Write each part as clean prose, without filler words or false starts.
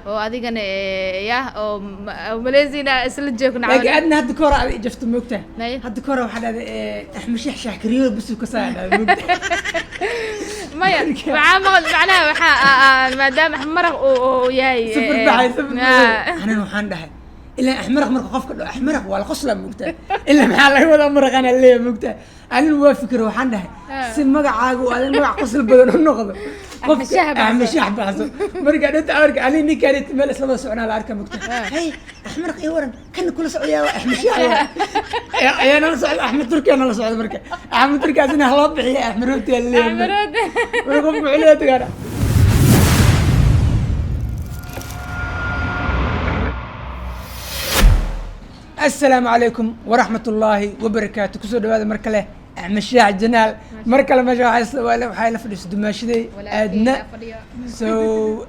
Oo adigana ya oo Malaysiana isla joogna. Laakiin adna hadda ka hor aad i jafto, moogtahay? Naye. Hadda ka hor waxaa dhahday Axmed Sheekh Shaakiriyo bas uu ka saa dhahday, moogtahay? Maya, waxaa maqal macnaha waxaa maadaama Axmed Maraq uu yahay safar baxay, safar baxay. Anana waxaan dhahay ilaa axmaraq marka qofka dhaho axmaraq waa la qoslaa, moogtahay? Ilaa maxaa laga wadaa maraqana leeyahay, moogtahay? Anina waa fikir, waxaan dhahay si magacaaga uu adin magac qosol badan u noqdo qofka Axmed Shaah baxso. Axmed Shaah baxso. Marka dhinta arka ani ninkaan meel isla wada soconaa la arka, moogtahay? Hey, axmaraq iyo waran kana kula socyaa waa Axmed Shaah ayaa nala socda, Axmed Turkiya nala socda. Marka Axmed Turkiya asina haloo bixiya Axmed Rooti aa leeyahay. Axmed Rooti. Marka qofku wuxuu leeyahay tagaana. Asalaamu calaykum waraxmat ullaahi wabarakaatu. Kusoo dhawaada mar kale Axmed Shaax Janaal. Mar kale meesha waxaa ila fadhiisa dumaashaday Aadna. So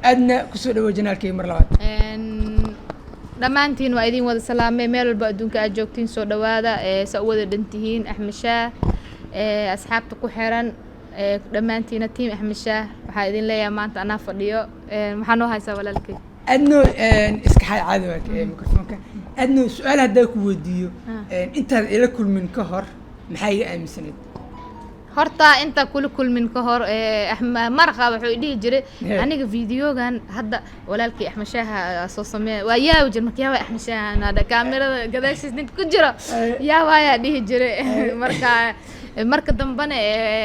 Aadna, kusoo dhawo janaalkayga mar labaad. Dhammaantiin waa idin wada salaamay meel walba adduunka aad joogtiin. Soo dhawaada, saa u wada dhantihiin Axmed Shaah, asxaabta ku xiran, dhammaantiina team Axmed Shaah waxaa idin leeyahay maanta anaa fadhiyo. Maxaa noo haysaa, walaalkay? Adno iska xay caadi waa mikrofoonka. Adno, su-aal haddaa ku weydiiyo, intaad ila kulmin ka hor maxaa iga aaminsanayd? Horta inta kula kulmin ka hor, Axmed Maraqa wuxuu i dhihi jiray aniga videogan hadda walaalkii Axmed Shaaha soo sameeya waa yaawi jir. Marka yaaway Axmed Shaaha hadda kaamirada gadaashiis ninka ku jiro yaawayaa dhihi jiray. Marka dambena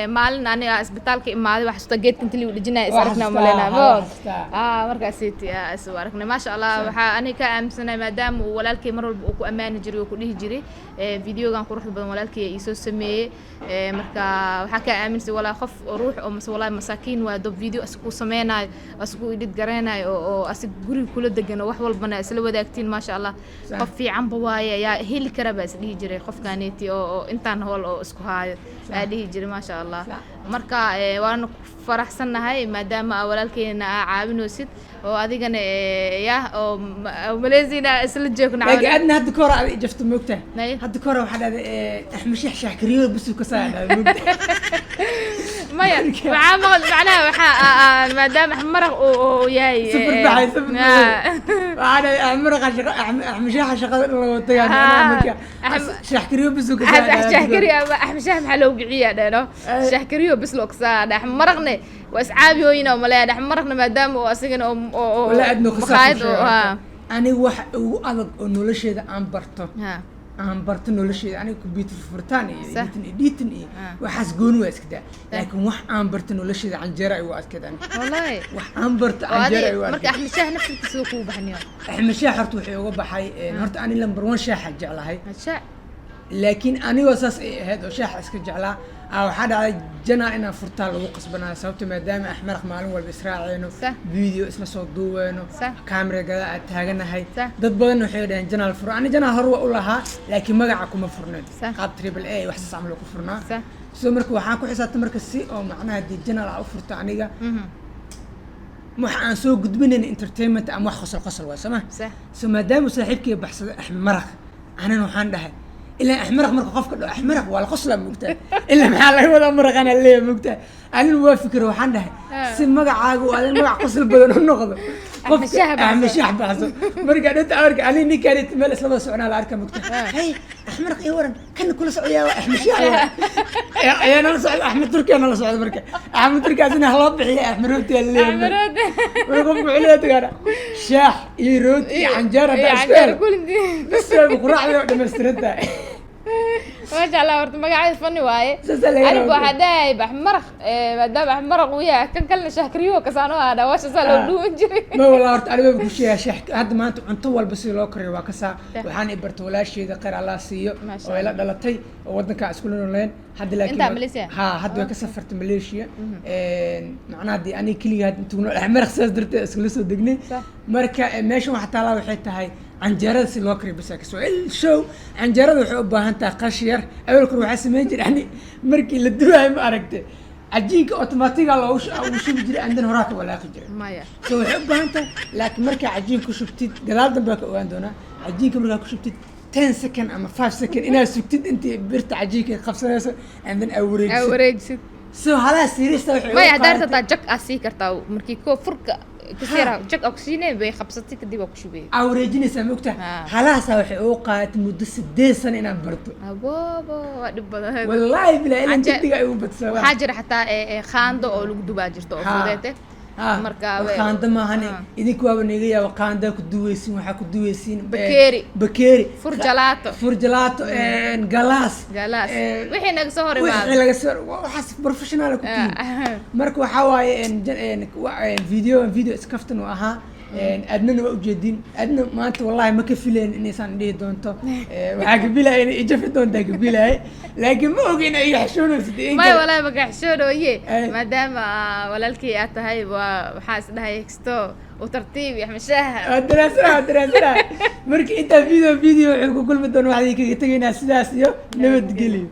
maalin aniga isbitaalka imaaday, waxaa xasuustaa geedka inta liigu dhejinaya is Waa aragnaa xasuustaa, umaleynaa. waa xasuustaa. Markaasiti isu aragnay, maasha Allah. Waxaa aniga ka aaminsanahay maadaama uu walaalkay mar walba uu ku ammaani jiray oo ku dhihi jiray videogan quruxda badan walaalkay iisoo sameeyey. Marka waxaa ka aaminsan walaa qof oo ruux oo mase walaahi masaakiin waa dab video asig kuu sameynayo, asig ku edit gareynayo, oo asig guriga kula degan oo wax walbana isla wadaagtiin, maasha Allah. Qof fiicanba waaye yaa heli kara baa is dhihi jiray qofkaneeti oo intaan hool oo isku haayo aa dhihi jiray, maasha Allah. Marka waana ku faraxsannahay maadaama aa walaalkeena aa caawinaysid oo adigana ya oo Malaysiana isla joogna. Laakiin adna hadda ka hor aad i jafto, moogtahay? Naye. Hadda ka hor waxaa dhahday Axmed Sheekh Shaakiriyo bas uu ka saa dhahday, moogtahay? Maya, waxaa maqal macnaha waxaa maadaama Axmed Maraq uu yahay safar baxay, safar baxay. Waxaa dhahay axmaraqa shaqa Axmed Shaaxa shaqada dhan laga tagaa macnaha marka Shaakiriyo bas uu ka saa dhahday. Shaahkariyo ama Axmed Shaah maxaa loo bixiyaa dheeno? Shaahkariyo bis loo kasaa Axmed Maraqne waa iscaabiyooyin oo maleeya Axmed Maraqne maadaama uu asigana oo Wala adno khasaar ku maqaayad oo sheegay horta. Aniga wax ugu adag oo nolosheeda aan barto aan barto nolosheeda aniga computer furtaan iyo editing editing iyo waxaas gooni waa iska daa, laakiin wax aan barto nolosheeda canjeera ay ugu adkeed aniga. Wallahi? Wax aan barto oo canjeera adi ay ugu marka adkeed. Axmed Shaah naftirkiisa wuu kugu baxniyo. Axmed Shaah horta wuxuu uga baxay, horta ani number one shaaxa jeclahay. Shaah. Laakiin anigoo saas ay ahayd oo shaaxa iska jeclaa waxaa dhacday janaal inaan furtaa lagu qasbanaayo, sababta maadaama axmaraq maalin walba israaceyno, video isla soo duubeyno, kaamera gada aad taaganahay. Dad badan waxay dhaheen janaal furo. Ani janaal hore waa u lahaa, laakiin magaca kuma furnayn. Qaab triple A wax saas camal ku furnaa. So marka waxaan ku xisaabtay marka si oo macnaha haddii janaal aa u furto aniga waxa aan soo gudbinayn entertainment ama wax qosol qosol waay, soo ma? So maadaama saaxiibkay baxsaday Axmed Maraq, anana waxaan dhahay ilaa axmaraq marka qofka dhaho axmaraq waa la qoslaa, moogtahay? Ilaa maxaa laga wadaa maraqana leeyahay, moogtahay? Anina waa fikir, waxaan dhahay si magacaaga uu adin magac qosol badan u noqdo qofka Shaah baxso. Axmed Shaah baxso. Marka dhinta arka ani ninkaan meel isla wada soconaa la arka, moogtahay? Hey, axmaraq iyo waran kana kula socyaa waa Axmed Shaah ayaa nala socda, Axmed Turkiya nala socda. Marka Axmed Turkiya asina haloo bixiya Axmed Rooti aa leeyahay. Axmed Rooti. Marka qofku wuxuu leeyahay tagaana shaax iyo rooti iyo canjeer haddaa isku canjeer helo kulli bas way quraacdii oo dhammaystiran tahay. Maasha Allah, horta magaceeda funny waaye. Saasaa laga anigu rabaa. Waxaa dhahay Axmed Maraq, maadaama Axmed Maraq uu yahay kan kalena Shaakriyo kasaano ah dhawaasha saa loo dhuuman jiray. Ma walaa, horta aniga ku sheegaa shax hadda maanta cunto walba sida loo kariyo waa kasaa. Waxaan i bartay walaasheeda, khayr Allah siiyo, Maasha oo ila dhalatay oo waddanka iskula nooleen hadda, laakiin Intaa Malaysia? Ha, hadda way ka safartay Malaysia. Macnaha haddii aniga keliga hadda intuu nool Axmed Maraq sidaas darteed iskula soo degnay. Marka meeshan waxa taalaa waxay tahay canjeerada si loo kariyo bas kasoo show. Canjeerada waxay u baahan tahay qash yar. Awalkan waxaa samayn jiray ani markii la duwaayo, ma aragtay, cajiinka automatiga loogu ugu shubi jiray andan horaa ka walaaqi jiray. Maya. So waxay u baahan tahay, laakiin markaa cajiin ku shubtid gadaal dambe waa ka ogaan doonaa. Cajiinka markaa ku shubtid 10 second ama 5 second inaad sugtid intii birta cajiinka ay qabsanayso and then aad aa wareejisid. Wareejisid. So halaha siirista waxay maya uga haddaa qaadatay rabtaa jag aa sii kartaa markii koo furka Kasira jag ogsiine bay qabsatay, kadib waa ku shubay. Aa, wareejinaysaa, ma ogtahay? Ha. Halahaasaa waxay ugu qaadatay muddo 8 sano inaan barto. Aboobo, waa dhib badan. Wallaahi bilaa ilan degdega ay ugu badsaa. Waxaa jira xataa qaando oo lagu dubaa jirto oo fudeete. Marka qaando maahane. Idinku waaba naga yaaba qaandaa ku duweysiin, waxaa ku duweysiin Bakeeri. Bakeeri. Furjalaato. Furjalaato, galaas. Galaas. Wixii naga soo hor wixii imaado. Laga soo, waxaas professional ku tihiin. Marka waxaa waaye video video iskaftan uu ahaa. Adnana waa ujeedin, adna maanta wallahi ma ka filayn inaysaan dhihi doonto. Waxaa ka filaya inay ijafi doontaa ka filaye, laakiin ma ogi inay iga xishoonayso in May kale. Walaahi magaxshoodooye. Ay. Maadaama walaalkii aad tahay, waa waxaa is dhahay kisto u tartiib iyo Axmed Shaaha. Waa daraasana, waa daraasana. Marka intaa video video wuxuu ku kulmi doona, waxaan kaga tegaynaa sidaas iyo nabadgelyo.